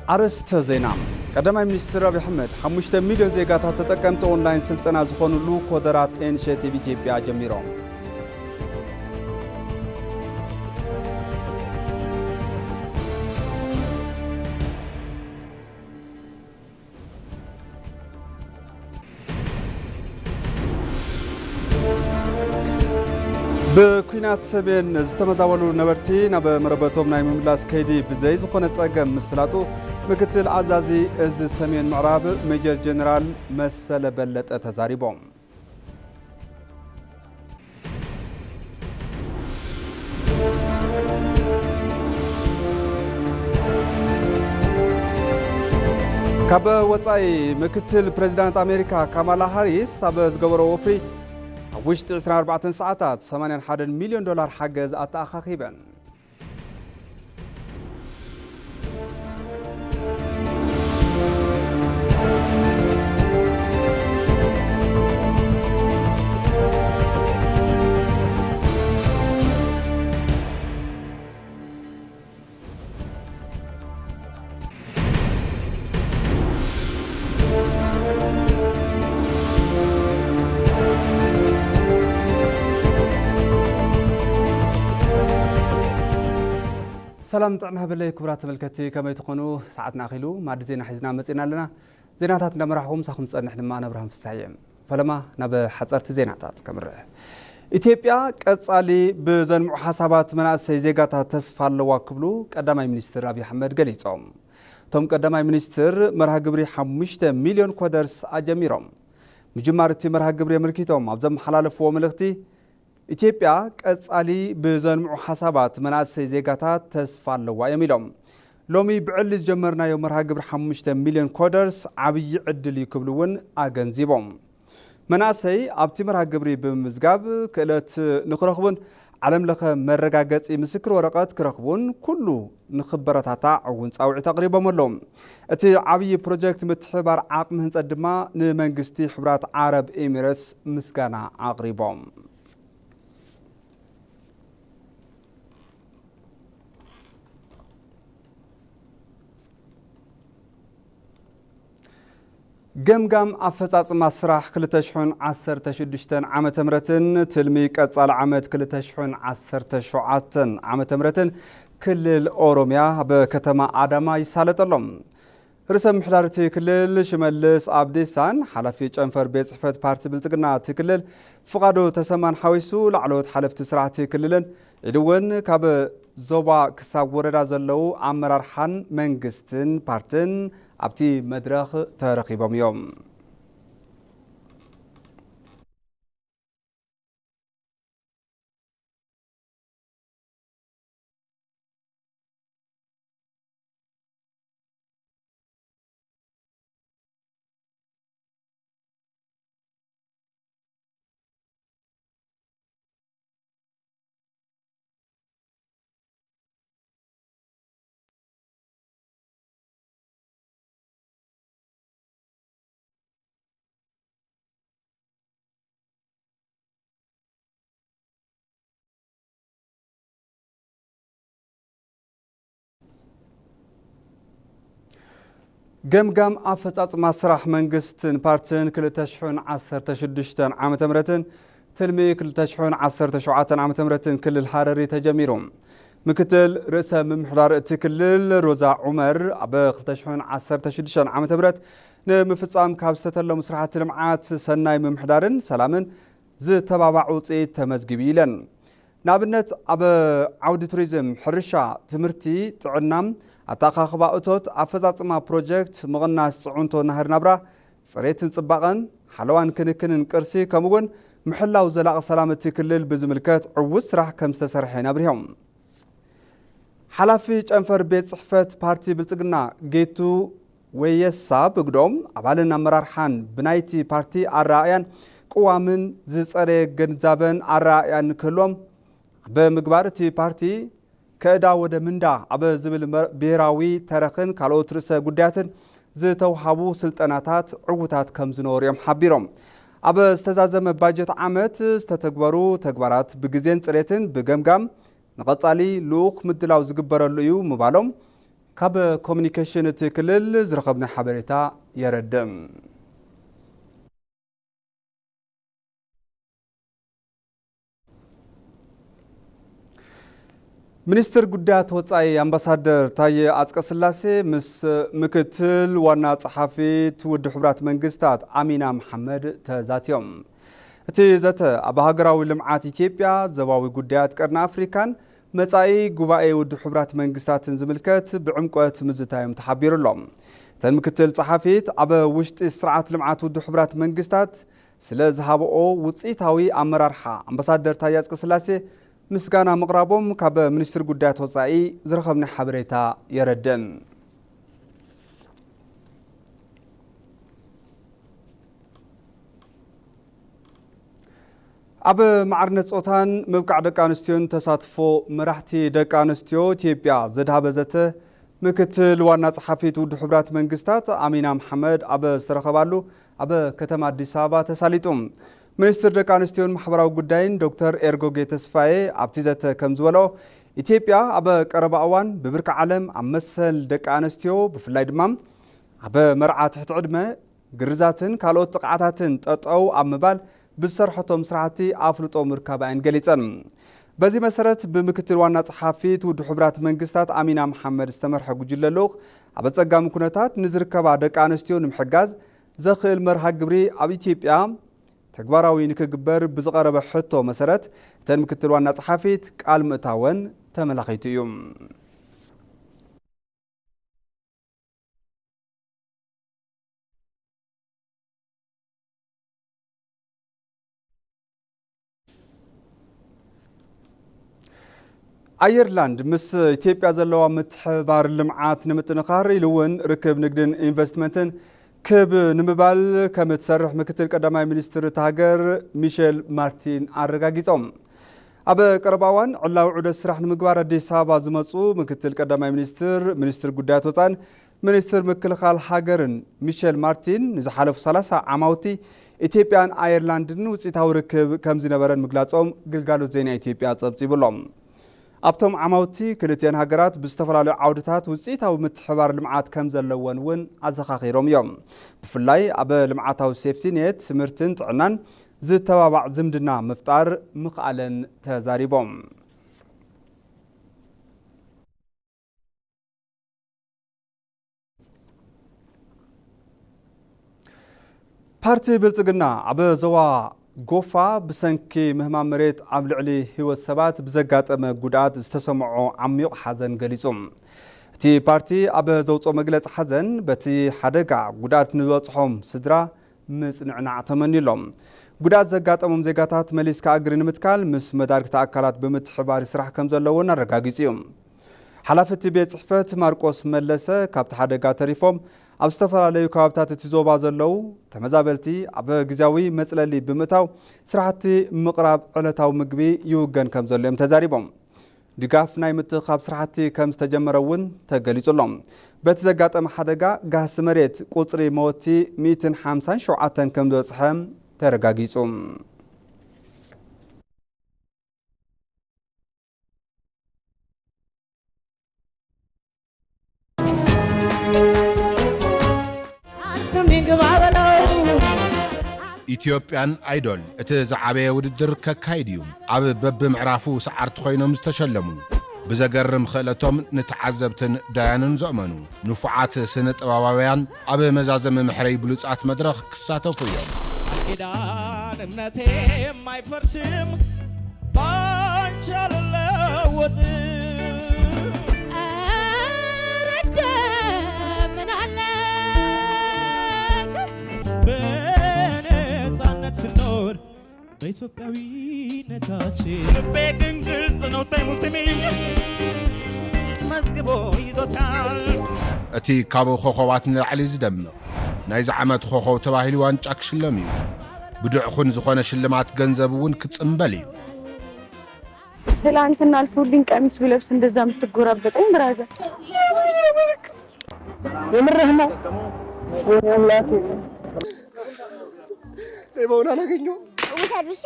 ኣርእስተ ዜና። ቀዳማይ ሚኒስትር ኣብይ ኣሕመድ ሓሙሽተ ሚልዮን ዜጋታት ተጠቀምቲ ኦንላይን ስልጠና ዝኾኑሉ ኮደራት ኢኒሼቲቭ ኢትዮጵያ ጀሚሮም። ብኲናት ሰሜን ዝተመዛበሉ ነበርቲ ናብ መረበቶም ናይ ምምላስ ከይዲ ብዘይ ዝኾነ ጸገም ምስላጡ ምክትል ኣዛዚ እዚ ሰሜን ምዕራብ ሜጀር ጀነራል መሰለ በለጠ ተዛሪቦም። ካብ ወጻኢ፣ ምክትል ፕሬዚዳንት ኣሜሪካ ካማላ ሃሪስ ኣብ ዝገበሮ ወፍሪ፣ ኣብ ውሽጢ ዕስራን ኣርባዕተን ሰዓታት ሰማንያን ሓደን ሚልዮን ዶላር ሓገዝ ኣተኣኻኺበን። ሰላም ጥዕና ሃበለይ ክቡራት ተመልከትቲ፣ ከመይ ትኾኑ? ሰዓትና ኣኺሉ፣ ማዲ ዜና ሒዝና መጺና ኣለና። ዜናታት እንዳመራሕኹ ምሳኹም ዝጸንሕ ድማ ኣነ ብርሃን ፍስሃየ። ፈለማ ናብ ሓጸርቲ ዜናታት ከምርሕ። ኢትዮጵያ ቀጻሊ ብዘልምዑ ሓሳባት መናእሰይ ዜጋታት ተስፋ ኣለዋ ክብሉ ቀዳማይ ሚኒስትር ኣብይ ኣሕመድ ገሊጾም። እቶም ቀዳማይ ሚኒስትር መርሃ ግብሪ ሓሙሽተ ሚልዮን ኮደርስ ኣጀሚሮም። ምጅማር እቲ መርሃ ግብሪ ኣመልኪቶም ኣብ ዘመሓላለፍዎ መልእኽቲ፣ ኢትዮጵያ ቀጻሊ ብዘልምዑ ሓሳባት መናእሰይ ዜጋታት ተስፋ ኣለዋ እዮም ኢሎም። ሎሚ ብዕሊ ዝጀመርናዮ መርሃ ግብሪ ሓሙሽተ ሚልዮን ኮደርስ ዓብዪ ዕድል እዩ ክብሉ እውን ኣገንዚቦም። መናእሰይ ኣብቲ መርሃ ግብሪ ብምምዝጋብ ክእለት ንክረኽቡን ዓለም ለኸ መረጋገጺ ምስክር ወረቐት ክረኽቡን ኩሉ ንክበረታታዕ እውን ጻውዒት ኣቕሪቦም ኣለዉ። እቲ ዓብዪ ፕሮጀክት ምትሕብባር ዓቕሚ ህንጸት ድማ ንመንግስቲ ሕቡራት ዓረብ ኤሚሬትስ ምስጋና ኣቕሪቦም። ገምጋም ኣፈጻጽማ ስራሕ ክልተ ሽሕን ዓሰርተ ሽዱሽተን ዓመተ ምህረትን ትልሚ ቀጻሊ ዓመት ክልተ ሽሕን ዓሰርተ ሸውዓተን ዓመተ ምህረትን ክልል ኦሮምያ ኣብ ከተማ ኣዳማ ይሳለጥ ኣሎ። ርእሰ ምምሕዳር እቲ ክልል ሽመልስ ኣብዲሳን ሓላፊ ጨንፈር ቤት ጽሕፈት ፓርቲ ብልጽግና እቲ ክልል ፍቓዱ ተሰማን ሓዊሱ ላዕለዎት ሓለፍቲ ስራሕቲ ክልልን ኢሉ እውን ካብ ዞባ ክሳብ ወረዳ ዘለዉ ኣመራርሓን መንግስትን ፓርትን ኣብቲ መድረኽ ተረኺቦም እዮም። ገምጋም ኣፈጻጽማ ስራሕ መንግስትን ፓርትን ክልተ ሽሕን ዓሰርተ ሽዱሽተን ዓመተ ምህረትን ትልሚ ክልተ ሽሕን ዓሰርተ ሸውዓተን ዓመተ ምህረትን ክልል ሃረሪ ተጀሚሩ። ምክትል ርእሰ ምምሕዳር እቲ ክልል ሮዛ ዑመር ኣብ ክልተ ሽሕን ዓሰርተ ሽዱሽተን ዓመተ ምህረት ንምፍጻም ካብ ዝተተለሙ ስራሕቲ ልምዓት ሰናይ ምምሕዳርን ሰላምን ዝተባባዕ ውፅኢት ተመዝጊቡ ኢለን። ንኣብነት ኣብ ዓውዲ ቱሪዝም፣ ሕርሻ፣ ትምህርቲ፣ ጥዕና፣ ኣተኣኻኽባ እቶት፣ ኣፈፃፅማ ፕሮጀክት፣ ምቕናስ ፅዕንቶ ናህሪ ናብራ፣ ፅሬትን ፅባቐን፣ ሓለዋን ክንክንን ቅርሲ ከምኡውን ምሕላው ዘላቒ ሰላም እቲ ክልል ብዝምልከት ዕዉት ስራሕ ከም ዝተሰርሐ ኣብሪሆም። ሓላፊ ጨንፈር ቤት ጽሕፈት ፓርቲ ብልጽግና ጌቱ ወየሳ ብግዶም፣ ኣባልን ኣመራርሓን ብናይቲ ፓርቲ ኣረኣእያን ቅዋምን ዝጸረየ ግንዛበን ኣረኣእያን ክህልዎም ብምግባር፣ እቲ ፓርቲ ከእዳ ወደ ምንዳ ኣብ ዝብል መ-፣ ብሄራዊ ተረኽን ካልኦት ርእሰ ጉዳያትን ዝተውሃቡ ስልጠናታት ዕዉታት ከም ዝነበሩ እዮም ሓቢሮም። ኣብ ዝተዛዘመ ባጀት ዓመት ዝተተግበሩ ተግባራት ብግዜን ጽሬትን ብገምጋም ንቐጻሊ ልኡኽ ምድላው ዝግበረሉ እዩ ምባሎም፣ ካብ ኮሚኒኬሽን እቲ ክልል ዝረኸብናዮ ሓበሬታ የረድእ። ሚኒስትር ጉዳያት ወጻኢ ኣምባሳደር ታየ ኣጽቀስላሴ ምስ ምክትል ዋና ጸሓፊት ውድብ ሕቡራት መንግስታት ኣሚና መሓመድ ተዛትዮም። እቲ ዘተ ኣብ ሃገራዊ ልምዓት ኢትዮጵያ፣ ዞባዊ ጉዳያት ቀርኒ ኣፍሪካን መጻኢ ጉባኤ ውድብ ሕቡራት መንግስታትን ዝምልከት ብዕምቆት ምዝታዮም ተሓቢሩ ኣሎ። እተን ምክትል ጸሓፊት ኣብ ውሽጢ ስርዓት ልምዓት ውድብ ሕቡራት መንግስታት ስለ ዝሃበኦ ውጽኢታዊ ኣመራርሓ ኣምባሳደር ታየ ኣጽቀስላሴ ምስጋና ምቕራቦም ካብ ሚኒስትሪ ጉዳያት ወጻኢ ዝረኸብናዮ ሓበሬታ የረድእ። ኣብ ማዕርነት ጾታን ምብቃዕ ደቂ ኣንስትዮን ተሳትፎ መራሕቲ ደቂ ኣንስትዮ ኢትዮጵያ ዘድሃበ ዘተ ምክትል ዋና ጸሓፊት ውድብ ሕቡራት መንግስታት ኣሚና መሓመድ ኣብ ዝተረኸባሉ ኣብ ከተማ ኣዲስ ኣበባ ተሳሊጡ። ሚኒስትር ደቂ ኣንስትዮን ማሕበራዊ ጉዳይን ዶክተር ኤርጎጌ ተስፋዬ ኣብቲ ዘተ ከም ዝበሎ፣ ኢትዮጵያ ኣብ ቀረባ እዋን ብብርኪ ዓለም ኣብ መሰል ደቂ ኣንስትዮ ብፍላይ ድማ ኣብ መርዓ ትሕቲ ዕድመ ግርዛትን ካልኦት ጥቕዓታትን ጠጠው ኣብ ምባል ብዝሰርሐቶም ስራሕቲ ኣፍልጦ ምርካባ እየን ገሊፀን። በዚ መሰረት ብምክትል ዋና ጸሓፊት ውድብ ሕቡራት መንግስታት ኣሚና መሓመድ ዝተመርሐ ጉጅለ ልኡኽ ኣብ ኣጸጋሚ ኩነታት ንዝርከባ ደቂ ኣንስትዮ ንምሕጋዝ ዘኽእል መርሃ ግብሪ ኣብ ኢትዮጵያ ተግባራዊ ንክግበር ብዝቐረበ ሕቶ መሰረት እተን ምክትል ዋና ጸሓፊት ቃል ምእታወን ተመላኺቱ እዩ። ኣየርላንድ ምስ ኢትዮጵያ ዘለዋ ምትሕብባር ልምዓት ንምጥንኻር ኢሉ እውን ርክብ ንግድን ኢንቨስትመንትን ክብ ንምባል ከም እትሰርሕ ምክትል ቀዳማይ ሚኒስትር እታ ሃገር ሚሼል ማርቲን ኣረጋጊጾም። ኣብ ቀረባ እዋን ዕላዊ ዑደት ስራሕ ንምግባር ኣዲስ ኣበባ ዝመጹ ምክትል ቀዳማይ ሚኒስትር፣ ሚኒስትር ጉዳያት ወጻእን ሚኒስትር ምክልኻል ሃገርን ሚሼል ማርቲን ንዝሓለፉ ሰላሳ ዓማውቲ ኢትዮጵያን ኣየርላንድን ውጽኢታዊ ርክብ ከም ዝነበረን ምግላጾም ግልጋሎት ዜና ኢትዮጵያ ጸብጺቡ ኣሎ። ኣብቶም ዓማውቲ ክልቲኤን ሃገራት ብዝተፈላለዩ ዓውድታት ውጽኢታዊ ምትሕባር ልምዓት ከም ዘለወን እውን ኣዘኻኺሮም እዮም። ብፍላይ ኣብ ልምዓታዊ ሴፍቲ ኔት፣ ትምህርትን ጥዕናን ዝተባባዕ ዝምድና ምፍጣር ምኽኣለን ተዛሪቦም። ፓርቲ ብልጽግና ኣብ ዞባ ጎፋ ብሰንኪ ምህማም መሬት ኣብ ልዕሊ ህይወት ሰባት ብዘጋጠመ ጉድኣት ዝተሰምዖ ዓሚቕ ሓዘን ገሊጹ። እቲ ፓርቲ ኣብ ዘውፅኦ መግለፂ ሓዘን በቲ ሓደጋ ጉድኣት ንዝበፅሖም ስድራ ምፅንዕናዕ ተመንዩ ኣሎ። ጉድኣት ዘጋጠሞም ዜጋታት መሊስካ እግሪ ንምትካል ምስ መዳርግቲ ኣካላት ብምትሕባር ይስራሕ ከም ዘሎ እውን ኣረጋጊፁ እዩ። ሓላፊ እቲ ቤት ፅሕፈት ማርቆስ መለሰ፣ ካብቲ ሓደጋ ተሪፎም ኣብ ዝተፈላለዩ ከባብታት እቲ ዞባ ዘለዉ ተመዛበልቲ ኣብ ግዝያዊ መፅለሊ ብምእታው ስራሕቲ ምቕራብ ዕለታዊ ምግቢ ይውገን ከም ዘሎ እዮም ተዛሪቦም። ድጋፍ ናይ ምትእኽኻብ ስራሕቲ ከም ዝተጀመረ እውን ተገሊጹ ኣሎ። በቲ ዘጋጠመ ሓደጋ ጋህሲ መሬት ቁጽሪ መወቲ ሚእትን ሓምሳን ሸውዓተን ከም ዝበጽሐ ተረጋጊጹ። ኢትዮጵያን ኣይዶል እቲ ዝዓበየ ውድድር ከካይድ እዩ። ኣብ በብምዕራፉ ሰዓርቲ ኮይኖም ዝተሸለሙ ብዘገርም ክእለቶም ንተዓዘብትን ዳያኑን ዘእመኑ ንፉዓት ስነ ጥበባውያን ኣብ መዛዘሚ መሕረይ ብሉጻት መድረኽ ክሳተፉ እዮም። ኪዳን እምነቴ የማይፈርስም ባንቺ አልለወጥም። ኧረ እንደምን አለህ? በነፃነት ስንኖር በኢትዮጵያዊነታችን። ልቤ ግን ግልጽ ነው ተይሙ ስሚኝ መዝግቦ ይዞታል። እቲ ካብ ኮኸባት ንላዕሊ ዝደምቕ ናይዚ ዓመት ኮኸብ ተባሂሉ ዋንጫ ክሽለም እዩ። ብዱዕኹን ዝኾነ ሽልማት ገንዘብ እውን ክጽምበል እዩ። ትላንትና አልፎልኝ ቀሚስ ብለብስ እንደዛ የምትጎራበጠኝ ብራዘር። የምርህ ነው? ወይኔ አምላኬ። ሌባውን አላገኘው። ውሰዱ እሺ።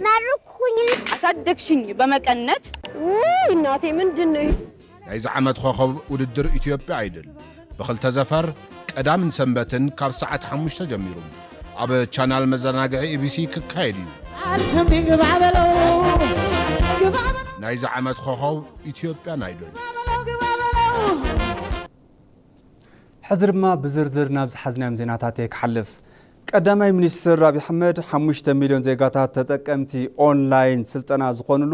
መርኩኝ። አሳደግሽኝ በመቀነት። ውይ እናቴ ምንድን ነው ይሄ? ናይዚ ዓመት ኮኸብ ውድድር ኢትዮጵያ ኣይድል ብኽልተ ዘፈር ቀዳምን ሰንበትን ካብ ሰዓት ሓሙሽተ ጀሚሩ ኣብ ቻናል መዘናግዒ ኢቢሲ ክካየድ እዩ። ናይዚ ዓመት ኮኸብ ኢትዮጵያን ኣይድል። ሕዚ ድማ ብዝርዝር ናብ ዝሓዝናዮም ዜናታት እየ ክሓልፍ። ቀዳማይ ሚኒስትር ኣብይ ኣሕመድ ሓሙሽተ ሚልዮን ዜጋታት ተጠቀምቲ ኦንላይን ስልጠና ዝኾኑሉ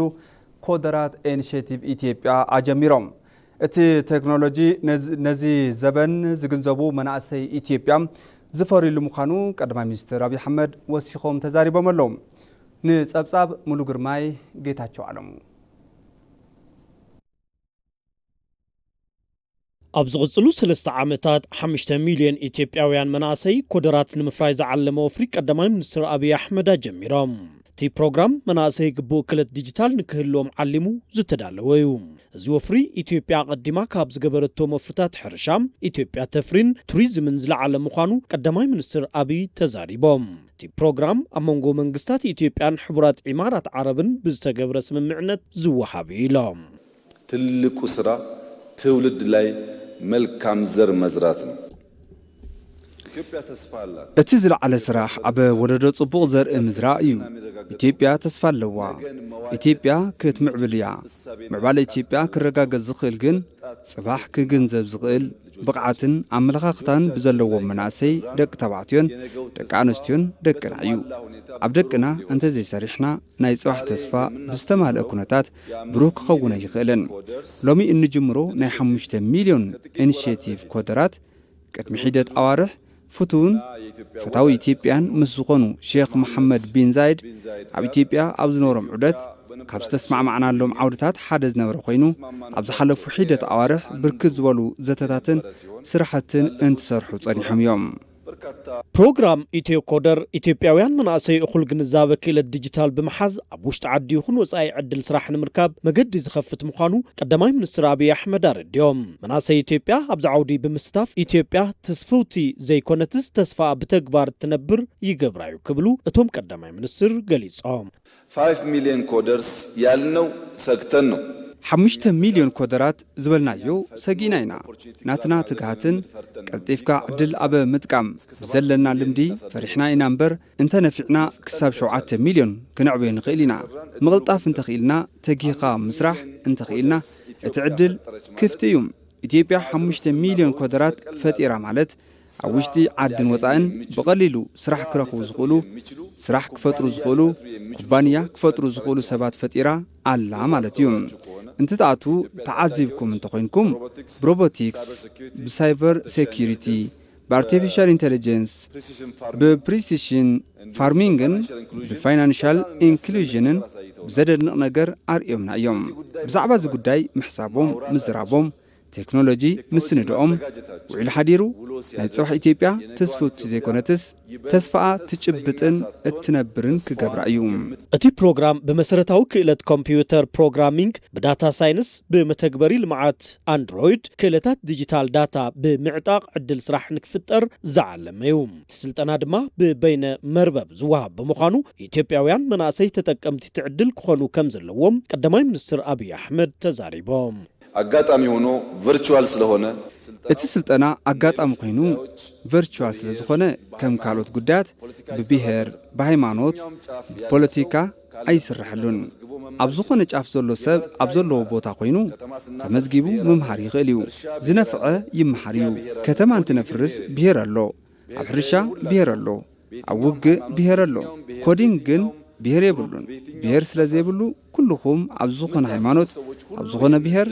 ኮደራት ኢኒሼቲቭ ኢትዮጵያ ኣጀሚሮም። እቲ ቴክኖሎጂ ነዚ ዘበን ዝግንዘቡ መናእሰይ ኢትዮጵያ ዝፈርዩሉ ምዃኑ ቀዳማይ ሚኒስትር ኣብይ ኣሕመድ ወሲኾም ተዛሪቦም ኣለዉ። ንጸብጻብ ሙሉ ግርማይ ጌታቸው ኣለሙ። ኣብ ዝቕጽሉ ሰለስተ ዓመታት ሓሙሽተ ሚልዮን ኢትዮጵያውያን መናእሰይ ኮደራት ንምፍራይ ዝዓለመ ወፍሪ ቀዳማይ ሚኒስትር ኣብይ ኣሕመድ ኣጀሚሮም። እቲ ፕሮግራም መናእሰይ ግቡእ ክእለት ዲጂታል ንክህልዎም ዓሊሙ ዝተዳለወ እዩ። እዚ ወፍሪ ኢትዮጵያ ኣቐዲማ ካብ ዝገበረቶም ወፍርታት ሕርሻ፣ ኢትዮጵያ ተፍሪን ቱሪዝምን ዝለዓለ ምዃኑ ቀዳማይ ሚኒስትር ኣብይ ተዛሪቦም። እቲ ፕሮግራም ኣብ መንጎ መንግስታት ኢትዮጵያን ሕቡራት ኢማራት ዓረብን ብዝተገብረ ስምምዕነት ዝወሃብ እዩ ኢሎም። ትልቁ ስራ ትውልድ ላይ መልካም ዘር መዝራት ነው። ኢትዮጵያ ተስፋ አላት። እቲ ዝለዓለ ስራሕ ኣብ ወለዶ ጽቡቕ ዘርኢ ምዝራእ እዩ። ኢትዮጵያ ተስፋ ኣለዋ። ኢትዮጵያ ክትምዕብል እያ። ምዕባለ ኢትዮጵያ ክረጋገጽ ዝኽእል ግን ጽባሕ ክግንዘብ ዝኽእል ብቕዓትን ኣመለኻኽታን ብዘለዎም መናእሰይ ደቂ ተባዕትዮን ደቂ ኣንስትዮን ደቅና እዩ። ኣብ ደቅና እንተዘይሰሪሕና ናይ ጽባሕ ተስፋ ብዝተማልአ ኩነታት ብሩህ ክኸውን ኣይኽእልን። ሎሚ እንጅምሮ ናይ ሓሙሽተ ሚልዮን ኢኒሼቲቭ ኮደራት ቅድሚ ሒደት ኣዋርሕ ፍቱውን ፈታዊ ኢትዮጵያን ምስ ዝኾኑ ሼኽ መሓመድ ቢን ዛይድ ኣብ ኢትዮጵያ ኣብ ዝነበሮም ዑደት ካብ ዝተስማዕማዕናሎም ዓውድታት ሓደ ዝነበረ ኮይኑ ኣብ ዝሓለፉ ሒደት ኣዋርሕ ብርክት ዝበሉ ዘተታትን ስራሕትን እንትሰርሑ ጸኒሖም እዮም። ፕሮግራም ኢትዮ ኮደር ኢትዮጵያውያን መናእሰይ እኹል ግንዛበ ክእለት ዲጂታል ብምሓዝ ኣብ ውሽጢ ዓዲ ይኹን ወፃኢ ዕድል ስራሕ ንምርካብ መገዲ ዝኸፍት ምዃኑ ቀዳማይ ሚኒስትር ኣብይ ኣሕመድ ኣረዲኦም። መናእሰይ ኢትዮጵያ ኣብዚ ዓውዲ ብምስታፍ ኢትዮጵያ ተስፍውቲ ዘይኮነትስ ተስፋኣ ብተግባር እትነብር ይገብራ እዩ ክብሉ እቶም ቀዳማይ ሚኒስትር ገሊፆም። ፋይቭ ሚሊዮን ኮደርስ ያልነው ሰግተን ነው። ሓሙሽተ ሚልዮን ኮደራት ዝበልናዮ ሰጊእና ኢና። ናትና ትግሃትን ቀልጢፍካ ዕድል ኣብ ምጥቃም ብዘለና ልምዲ ፈሪሕና ኢና እምበር እንተነፊዕና ክሳብ ሸውዓተ ሚልዮን ክነዕብዮ ንኽእል ኢና። ምቕልጣፍ እንተኽኢልና ተጊህኻ ምስራሕ እንተኽኢልና እቲ ዕድል ክፍቲ እዩ። ኢትዮጵያ ሓሙሽተ ሚልዮን ኮደራት ፈጢራ ማለት ኣብ ውሽጢ ዓድን ወፃእን ብቐሊሉ ስራሕ ክረኽቡ ዝኽእሉ፣ ስራሕ ክፈጥሩ ዝኽእሉ፣ ኩባንያ ክፈጥሩ ዝኽእሉ ሰባት ፈጢራ ኣላ ማለት እዩ። እንትትኣትዉ ተዓዚብኩም እንተኾይንኩም ብሮቦቲክስ፣ ብሳይበር ሴኪሪቲ፣ ብኣርቲፊሻል ኢንተለጀንስ፣ ብፕሪሲሽን ፋርሚንግን ብፋይናንሻል ኢንክሉዥንን ብዘደንቕ ነገር ኣርእዮምና እዮም። ብዛዕባ እዚ ጉዳይ ምሕሳቦም፣ ምዝራቦም፣ ቴክኖሎጂ ምስንድኦም ውዒሉ ሓዲሩ ናይ ጽባሕ ኢትዮጵያ ተስፍውቲ ዘይኮነትስ ተስፋኣ ትጭብጥን እትነብርን ክገብራ እዩ። እቲ ፕሮግራም ብመሰረታዊ ክእለት ኮምፒውተር ፕሮግራሚንግ፣ ብዳታ ሳይንስ፣ ብመተግበሪ ልምዓት ኣንድሮይድ፣ ክእለታት ዲጂታል ዳታ ብምዕጣቕ ዕድል ስራሕ ንክፍጠር ዝዓለመ እዩ። እቲ ስልጠና ድማ ብበይነ መርበብ ዝወሃብ ብምዃኑ ኢትዮጵያውያን መናእሰይ ተጠቀምቲ እቲ ዕድል ክኾኑ ከም ዘለዎም ቀዳማይ ሚኒስትር ኣብይ ኣሕመድ ተዛሪቦም። አጋጣሚ ሆኖ ቨርቹዋል ስለሆነ እቲ ስልጠና ኣጋጣሚ ኮይኑ ቨርቹዋል ስለ ዝኾነ ከም ካልኦት ጉዳያት ብብሄር፣ ብሃይማኖት፣ ብፖለቲካ ኣይስረሐሉን። ኣብ ዝኾነ ጫፍ ዘሎ ሰብ ኣብ ዘለዎ ቦታ ኮይኑ ተመዝጊቡ ምምሃር ይኽእል እዩ። ዝነፍዐ ይምሃር እዩ። ከተማ እንትነፍርስ ብሄር ኣሎ፣ ኣብ ሕርሻ ብሄር ኣሎ፣ ኣብ ውግእ ብሄር ኣሎ። ኮዲንግ ግን ብሄር የብሉን። ብሄር ስለ ዘይብሉ ኩልኹም ኣብ ዝኾነ ሃይማኖት፣ ኣብ ዝኾነ ብሄር፣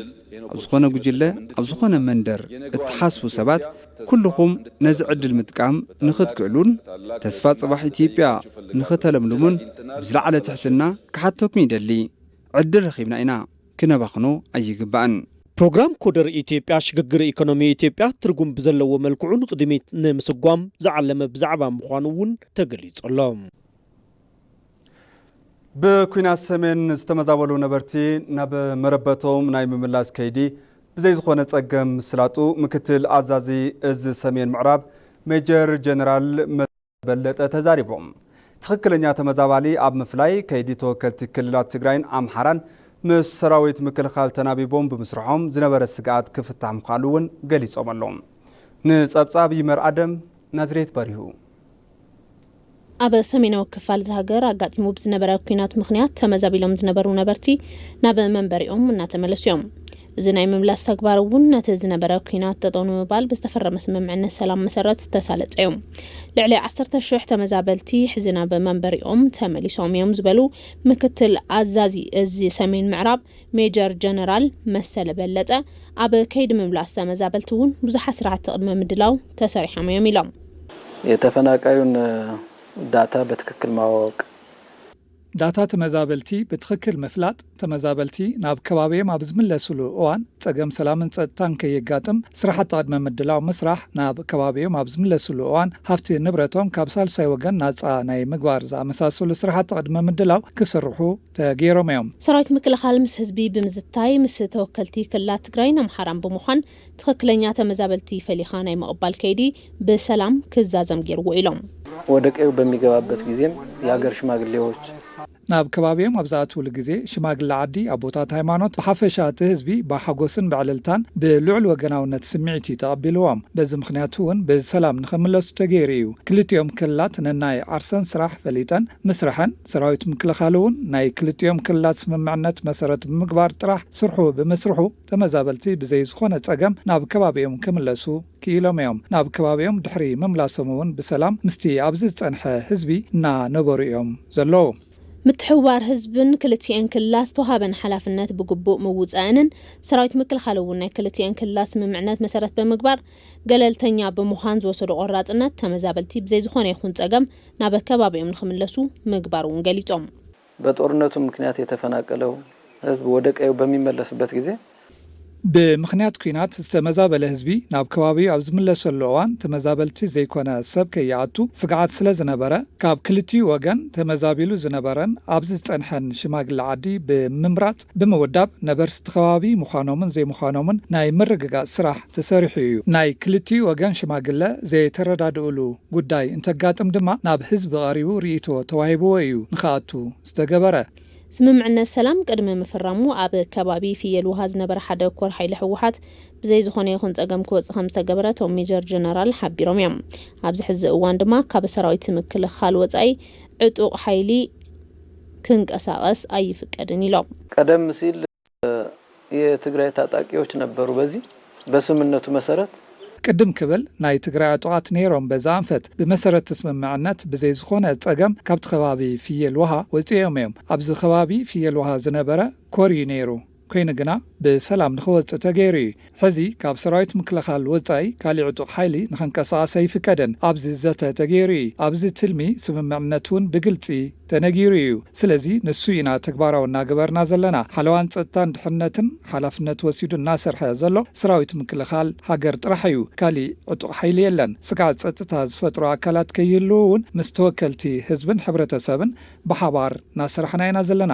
ኣብ ዝኾነ ጉጅለ፣ ኣብ ዝኾነ መንደር እትሓስቡ ሰባት ኩልኹም ነዚ ዕድል ምጥቃም ንኽትክእሉን ተስፋ ጽባሕ ኢትዮጵያ ንኽተለምልሙን ብዝለዓለ ትሕትና ክሓተኩም ይደሊ። ዕድል ረኺብና ኢና፣ ክነባኽኖ ኣይግባእን። ፕሮግራም ኮደር ኢትዮጵያ ሽግግር ኢኮኖሚ ኢትዮጵያ ትርጉም ብዘለዎ መልክዑ ንቕድሚት ንምስጓም ዝዓለመ ብዛዕባ ምዃኑ እውን ተገሊጹ ኣሎ። ብኲናት ሰሜን ዝተመዛበሉ ነበርቲ ናብ መረበቶም ናይ ምምላስ ከይዲ ብዘይ ዝኾነ ጸገም ምስላጡ ምክትል ኣዛዚ እዚ ሰሜን ምዕራብ ሜጀር ጀነራል በለጠ ተዛሪቦም። ትኽክለኛ ተመዛባሊ ኣብ ምፍላይ ከይዲ ተወከልቲ ክልላት ትግራይን ኣምሓራን ምስ ሰራዊት ምክልኻል ተናቢቦም ብምስርሖም ዝነበረ ስግኣት ክፍታሕ ምዃኑ እውን ገሊጾም ኣለዉ። ንጸብጻብ ይመር ኣደም፣ ናዝሬት በሪሁ። ኣብ ሰሜናዊ ክፋል እዛ ሃገር ኣጋጢሙ ብዝነበረ ኲናት ምኽንያት ተመዛቢሎም ዝነበሩ ነበርቲ ናብ መንበሪኦም እናተመለሱ እዮም። እዚ ናይ ምምላስ ተግባር እውን ነቲ ዝነበረ ኲናት ጠጠው ንምባል ብዝተፈረመ ስምምዕነት ሰላም መሰረት ዝተሳለጠ እዩ። ልዕሊ ዓሰርተ ሽሕ ተመዛበልቲ ሕዚ ናብ መንበሪኦም ተመሊሶም እዮም ዝበሉ ምክትል ኣዛዚ እዚ ሰሜን ምዕራብ ሜጀር ጀነራል መሰለ በለጠ፣ ኣብ ከይዲ ምምላስ ተመዛበልቲ እውን ብዙሓት ስራሕቲ ቅድመ ምድላው ተሰሪሖም እዮም ኢሎም። የተፈናቃዩን ዳታ በትክክል ማወቅ። ዳታ ተመዛበልቲ ብትኽክል ምፍላጥ፣ ተመዛበልቲ ናብ ከባቢኦም ኣብ ዝምለስሉ እዋን ጸገም ሰላምን ጸጥታን ከየጋጥም ስራሕቲ ቅድመ ምድላው ምስራሕ፣ ናብ ከባቢኦም ኣብ ዝምለስሉ እዋን ሃፍቲ ንብረቶም ካብ ሳልሳይ ወገን ናጻ ናይ ምግባር ዝኣመሳሰሉ ስራሕቲ ቅድመ ምድላው ክስርሑ ተገይሮም እዮም። ሰራዊት ምክልኻል ምስ ህዝቢ ብምዝታይ ምስ ተወከልቲ ክልላት ትግራይን ኣምሓራን ብምዃን ትኽክለኛ ተመዛበልቲ ፈሊኻ ናይ ምቕባል ከይዲ ብሰላም ክዛዘም ገይርዎ ኢሎም። ወደ ቀዩ በሚገባበት ጊዜም የሀገር ሽማግሌዎች ናብ ከባቢኦም ኣብ ዝኣትውሉ ግዜ ሽማግለ ዓዲ፣ ኣቦታት ሃይማኖት፣ ብሓፈሻ እቲ ህዝቢ ብሓጎስን ብዕልልታን ብልዑል ወገናውነት ስምዒት እዩ ተቐቢልዎም። በዚ ምኽንያት እውን ብሰላም ንኽምለሱ ተገይሩ እዩ። ክልቲኦም ክልላት ነናይ ዓርሰን ስራሕ ፈሊጠን ምስርሐን ሰራዊት ምክልኻል እውን ናይ ክልቲኦም ክልላት ስምምዕነት መሰረት ብምግባር ጥራሕ ስርሑ ብምስርሑ ተመዛበልቲ ብዘይ ዝኾነ ጸገም ናብ ከባቢኦም ክምለሱ ክኢሎም እዮም። ናብ ከባቢኦም ድሕሪ ምምላሶም እውን ብሰላም ምስቲ ኣብዚ ዝጸንሐ ህዝቢ እናነበሩ እዮም ዘለዉ። ምትሕውዋር ህዝብን ክልቲኤን ክልላት ዝተውሃበን ሓላፍነት ብግቡእ ምውፃእንን ሰራዊት ምክልኻል እውን ናይ ክልቲኤን ክልላት ስምምዕነት መሰረት ብምግባር ገለልተኛ ብምዃን ዝወሰዶ ቆራፅነት ተመዛበልቲ ብዘይ ዝኾነ ይኹን ፀገም ናብ ከባቢኦም ንክምለሱ ምግባር እውን ገሊፆም። በጦርነቱ ምክንያት የተፈናቀለው ህዝብ ወደ ቀዩ በሚመለስበት ጊዜ ብምኽንያት ኲናት ዝተመዛበለ ህዝቢ ናብ ከባቢኡ ኣብ ዝምለሰሉ እዋን ተመዛበልቲ ዘይኮነ ሰብ ከይኣቱ ስግኣት ስለ ዝነበረ ካብ ክልቲኡ ወገን ተመዛቢሉ ዝነበረን ኣብዚ ዝጸንሐን ሽማግለ ዓዲ ብምምራጽ ብምውዳብ ነበርቲ እቲ ከባቢ ምዃኖምን ዘይምዃኖምን ናይ ምርግጋጽ ስራሕ ተሰሪሑ እዩ። ናይ ክልቲኡ ወገን ሽማግለ ዘይተረዳድእሉ ጉዳይ እንተጋጥም ድማ ናብ ህዝቢ ቀሪቡ ርእይቶ ተዋሂብዎ እዩ ንኽኣቱ ዝተገበረ። ስምምዕነት ሰላም ቅድሚ ምፍራሙ ኣብ ከባቢ ፍየል ውሃ ዝነበረ ሓደ ኮር ሓይሊ ህወሓት ብዘይ ዝኾነ ይኹን ፀገም ክወፅእ ከም ዝተገበረ እቶም ሜጀር ጀነራል ሓቢሮም እዮም። ኣብዚ ሕዚ እዋን ድማ ካብ ሰራዊት ምክልኻል ወፃኢ ዕጡቕ ሓይሊ ክንቀሳቐስ ኣይፍቀድን ኢሎም። ቀደም ሲል የትግራይ ታጣቂዎች ነበሩ በዚህ በስምምነቱ መሰረት። ቅድም ክብል ናይ ትግራይ ዕጡቓት ነይሮም በዚ ኣንፈት። ብመሰረት እቲ ስምምዕነት ብዘይ ዝኾነ ፀገም ካብቲ ከባቢ ፍየል ውሃ ወፂኦም እዮም። ኣብዚ ከባቢ ፍየል ውሃ ዝነበረ ኮር እዩ ነይሩ። ኮይኑ ግና ብሰላም ንኽወፅእ ተገይሩ እዩ። ሕዚ ካብ ሰራዊት ምክልኻል ወፃኢ ካሊእ ዕጡቕ ሓይሊ ንኽንቀሳቐስ ኣይፍቀድን። ኣብዚ ዘተ ተገይሩ እዩ። ኣብዚ ትልሚ ስምምዕነት እውን ብግልፂ ተነጊሩ እዩ። ስለዚ ንሱ ኢና ተግባራዊ እናገበርና ዘለና። ሓለዋን ፀጥታን ድሕነትን ሓላፍነት ወሲዱ እናሰርሐ ዘሎ ሰራዊት ምክልኻል ሃገር ጥራሕ እዩ። ካሊእ ዕጡቕ ሓይሊ የለን። ስግኣት ፀጥታ ዝፈጥሩ ኣካላት ከይህልዉ እውን ምስ ተወከልቲ ህዝብን ሕብረተሰብን ብሓባር እናሰራሕና ኢና ዘለና።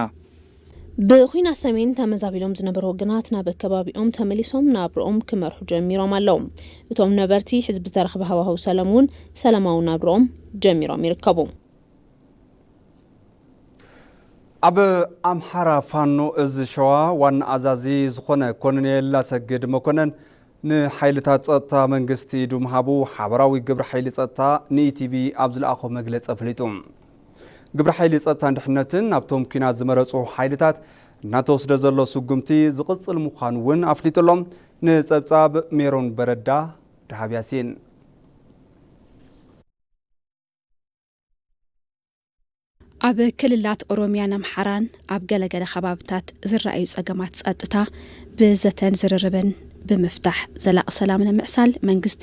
ብኹናት ሰሜን ተመዛቢሎም ዝነበሩ ወገናት ናብ ከባቢኦም ተመሊሶም ናብርኦም ክመርሑ ጀሚሮም ኣለዉ። እቶም ነበርቲ ሕዚ ብዝተረኽበ ሃዋህው ሰላም እውን ሰላማዊ ናብርኦም ጀሚሮም ይርከቡ። ኣብ ኣምሓራ ፋኖ እዝ ሸዋ ዋና ኣዛዚ ዝኾነ ኮሎኔል ኣሰግድ መኮነን ንሓይልታት ጸጥታ መንግስቲ ኢዱ ምሃቡ ሓበራዊ ግብረ ሓይሊ ጸጥታ ንኢቲቪ ኣብ ዝለኣኾ መግለጺ ኣፍሊጡ። ግብረ ሓይሊ ጸጥታን ድሕነትን ናብቶም ኲናት ዝመረጹ ሓይልታት እናተወስደ ዘሎ ስጉምቲ ዝቕጽል ምዃኑ እውን ኣፍሊጡ ኣሎ። ንጸብጻብ ሜሮን በረዳ፣ ደሃብ ያሲን። ኣብ ክልላት ኦሮሚያን ኣምሓራን ኣብ ገለገለ ከባብታት ዝረኣዩ ጸገማት ጸጥታ ብዘተን ዝርርብን ብምፍታሕ ዘላቒ ሰላም ንምዕሳል መንግስቲ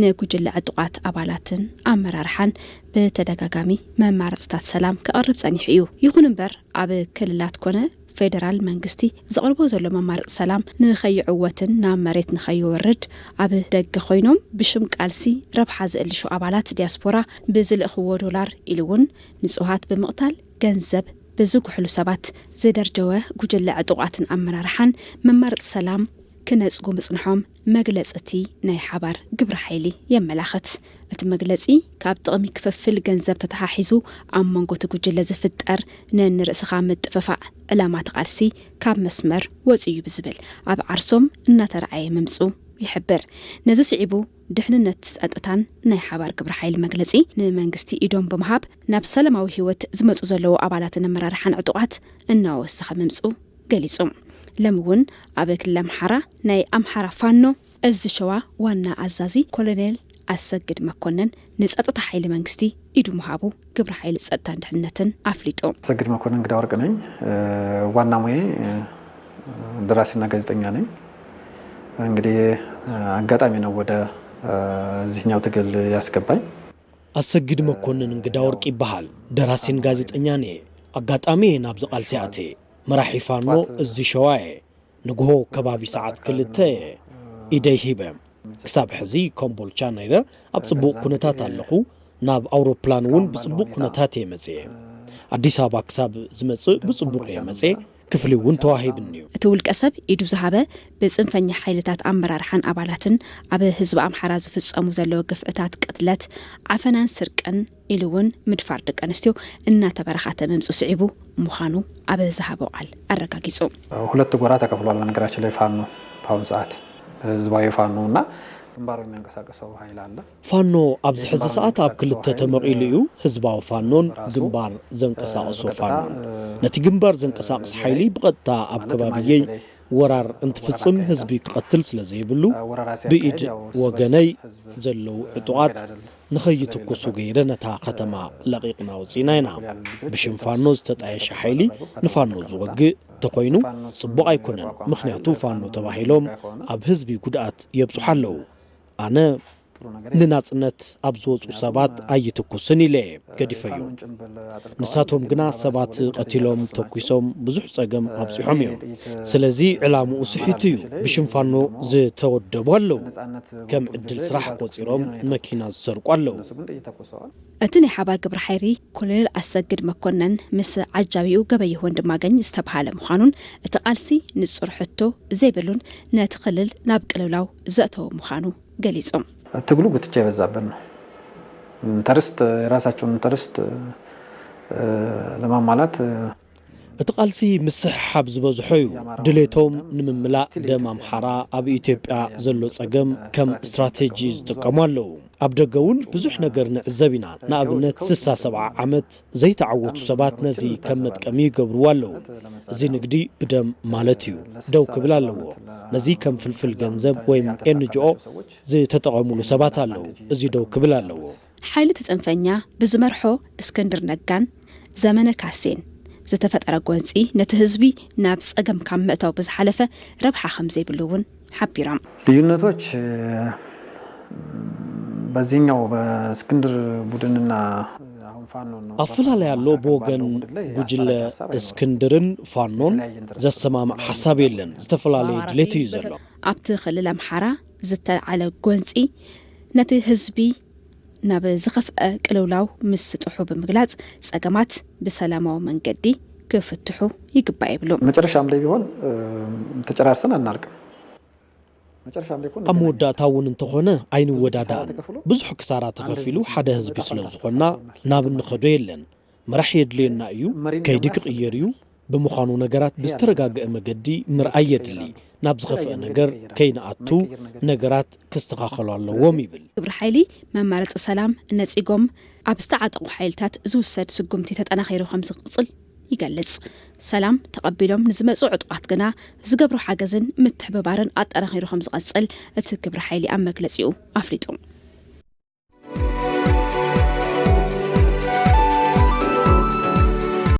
ንጉጅለ ዕጡቓት ኣባላትን ኣመራርሓን ብተደጋጋሚ መማረፅታት ሰላም ከቕርብ ጸኒሑ እዩ። ይኹን እምበር ኣብ ክልላት ኮነ ፌደራል መንግስቲ ዘቕርቦ ዘሎ መማረፂ ሰላም ንኸይዕወትን ናብ መሬት ንኸይወርድ ኣብ ደገ ኮይኖም ብሽም ቃልሲ ረብሓ ዝእልሹ ኣባላት ዲያስፖራ ብዝልእኽዎ ዶላር ኢሉ እውን ንፁሃት ብምቕታል ገንዘብ ብዝጉሕሉ ሰባት ዝደርጀወ ጉጅለ ዕጡቓትን ኣመራርሓን መማረፂ ሰላም ክነጽጉ ምጽንሖም መግለጺ እቲ ናይ ሓባር ግብረ ሓይሊ የመላኽት። እቲ መግለጺ፣ ካብ ጥቕሚ ክፍፍል ገንዘብ ተተሓሒዙ ኣብ መንጎ እቲ ጉጅለ ዝፍጠር ነንርእስኻ ምጥፍፋእ ዕላማ እቲ ቃልሲ ካብ መስመር ወጺኡ እዩ ብዝብል ኣብ ዓርሶም እናተረኣየ ምምጹ ይሕብር። ነዚ ስዒቡ ድሕንነት ጸጥታን ናይ ሓባር ግብረ ሓይሊ መግለጺ ንመንግስቲ ኢዶም ብምሃብ ናብ ሰላማዊ ህይወት ዝመጹ ዘለዉ ኣባላትን ኣመራርሓን ዕጡቓት እናወሰኸ ምምጹ ገሊጹ። ሎሚ እውን ኣብ ክልል ኣምሓራ ናይ ኣምሓራ ፋኖ እዚ ሸዋ ዋና ኣዛዚ ኮሎኔል ኣሰግድ መኮነን ንጸጥታ ሓይሊ መንግስቲ ኢዱ ምሃቡ ግብረ ሓይሊ ጸጥታን ድሕነትን ኣፍሊጡ። አሰግድ መኮንን እንግዳ ወርቅ ነኝ። ዋና ሙያዬ ደራሲና ጋዜጠኛ ነኝ። እንግዲህ አጋጣሚ ነው ወደ እዚህኛው ትግል ያስገባኝ። ኣሰግድ መኮንን እንግዳ ወርቅ ይበሃል። ደራሲን ጋዜጠኛን እየ። ኣጋጣሚ እየ ናብዚ ቃልሲ ኣትየ። መራሒ ፋኖ እዚ ሸዋ እየ። ንግሆ ከባቢ ሰዓት ክልተ እየ ኢደይ ሂበ። ክሳብ ሕዚ ኮምቦልቻ ነይረ ኣብ ጽቡቕ ኩነታት ኣለኹ። ናብ ኣውሮፕላን እውን ብጽቡቕ ኩነታት እየ መጽየ። ኣዲስ ኣበባ ክሳብ ዝመጽእ ብጽቡቕ እየ መጽየ። ክፍሊ እውን ተዋሂብኒ እዩ። እቲ ውልቀ ሰብ ኢዱ ዝሃበ ብጽንፈኛ ሓይልታት ኣመራርሓን ኣባላትን ኣብ ህዝቢ ኣምሓራ ዝፍጸሙ ዘለዉ ግፍዕታት፣ ቅትለት፣ ዓፈናን ስርቅን ኢሉ እውን ምድፋር ደቂ ኣንስትዮ እናተበራኸተ ምምጹ ስዒቡ ምዃኑ ኣብ ዝሃቦ ቃል ኣረጋጊጹ። ሁለት ጎራ ተከፍሏል። በነገራችን ላይ ፋኖ በአሁኑ ሰዓት ህዝባዊ ፋኖ እና ግንባሩ የሚያንቀሳቅሰው ኃይል አለ። ፋኖ ኣብዚ ሕዚ ሰዓት ኣብ ክልተ ተመቒሉ እዩ፣ ህዝባዊ ፋኖን ግንባር ዘንቀሳቕሶ ፋኖን። ነቲ ግንባር ዘንቀሳቕስ ሓይሊ ብቐጥታ ኣብ ከባቢየይ ወራር እንትፍጽም ህዝቢ ክቐትል ስለ ዘይብሉ፣ ብኢድ ወገነይ ዘለዉ ዕጡቓት ንኸይትኩሱ ገይረ ነታ ከተማ ለቒቕና ወጺእና ኢና። ብሽም ፋኖ ዝተጣየሸ ሓይሊ ንፋኖ ዝወግእ ተኾይኑ ጽቡቕ ኣይኮነን። ምኽንያቱ ፋኖ ተባሂሎም ኣብ ህዝቢ ጉድኣት የብጽሑ ኣለዉ። ኣነ ንናጽነት ኣብ ዝወጹ ሰባት ኣይትኩስን ኢለ እየ ገዲፈዮ። ንሳቶም ግና ሰባት ቀቲሎም፣ ተኲሶም፣ ብዙሕ ጸገም ኣብጺሖም እዮም። ስለዚ ዕላምኡ ስሒቱ እዩ። ብሽም ፋኖ ዝተወደቡ ኣለዉ። ከም ዕድል ስራሕ ቆጺሮም መኪና ዝሰርቁ ኣለዉ። እቲ ናይ ሓባር ግብረ ሓይሊ ኮሎኔል ኣሰግድ መኮነን ምስ ዓጃቢኡ ገበየሁ ወንድማገኝ ዝተብሃለ ምዃኑን እቲ ቃልሲ ንጹር ሕቶ ዘይብሉን ነቲ ክልል ናብ ቅልውላው ዘእተወ ምዃኑ ገሊጾም። ትግሉ ጉትቻ የበዛበት ነው። ኢንተርስት፣ የራሳቸውን ኢንተርስት ለማሟላት እቲ ቃልሲ ምስሕሓብ ዝበዝሖ እዩ። ድሌቶም ንምምላእ ደም ኣምሓራ ኣብ ኢትዮጵያ ዘሎ ጸገም ከም ስትራቴጂ ዝጥቀሙ ኣለዉ። ኣብ ደገ እውን ብዙሕ ነገር ንዕዘብ ኢና። ንኣብነት ስሳ ሰብዓ ዓመት ዘይተዓወቱ ሰባት ነዚ ከም መጥቀሚ ይገብርዎ ኣለዉ። እዚ ንግዲ ብደም ማለት እዩ። ደው ክብል ኣለዎ። ነዚ ከም ፍልፍል ገንዘብ ወይም ኤንጂኦ ዝተጠቐሙሉ ሰባት ኣለዉ። እዚ ደው ክብል ኣለዎ። ሓይሊ እቲ ጽንፈኛ ብዝመርሖ እስክንድር ነጋን ዘመነ ካሴን ዝተፈጠረ ጎንጺ ነቲ ህዝቢ ናብ ጸገም ካብ ምእታው ብዝሓለፈ ረብሓ ከም ዘይብሉ እውን ሓቢሮም። ልዩነቶች በዚህኛው በእስክንድር ቡድንና አሁን ፋኖ ነው። ኣፈላለይ ኣሎ። ብወገን ጉጅለ እስክንድርን ፋኖን ዘሰማምዕ ሓሳብ የለን። ዝተፈላለየ ድሌት እዩ ዘሎ። ኣብቲ ክልል ኣምሓራ ዝተልዓለ ጎንጺ ነቲ ህዝቢ ናብ ዝኸፍአ ቅልውላው ምስጥሑ ብምግላጽ፣ ጸገማት ብሰላማዊ መንገዲ ክፍትሑ ይግባእ ይብሉ። መጨረሻም ላይ ቢሆን ተጨራርሰን አናልቅም። መጨረሻም ላይ እኮ ኣብ መወዳእታ እውን እንተኾነ ኣይንወዳዳእን። ብዙሕ ክሳራ ተኸፊሉ ሓደ ህዝቢ ስለ ዝኾንና ናብ እንኸዶ የለን። መራሕ የድልየና እዩ። ከይዲ ክቕየር እዩ። ብምዃኑ ነገራት ብዝተረጋገአ መገዲ ምርኣይ የድሊ። ናብ ዝኸፍአ ነገር ከይንኣቱ ነገራት ክስተኻኸሉ ኣለዎም ይብል። ግብረ ሓይሊ መማረፂ ሰላም ነፂጎም ኣብ ዝተዓጠቑ ሓይልታት ዝውሰድ ስጉምቲ ተጠናኺሩ ከም ዝቕፅል ይገልጽ። ሰላም ተቐቢሎም ንዝመፁ ዕጡቓት ግና ዝገብሮ ሓገዝን ምትሕብባርን ኣጠናኺሩ ከም ዝቐፅል እቲ ግብረ ሓይሊ ኣብ መግለፂኡ ኣፍሊጡ።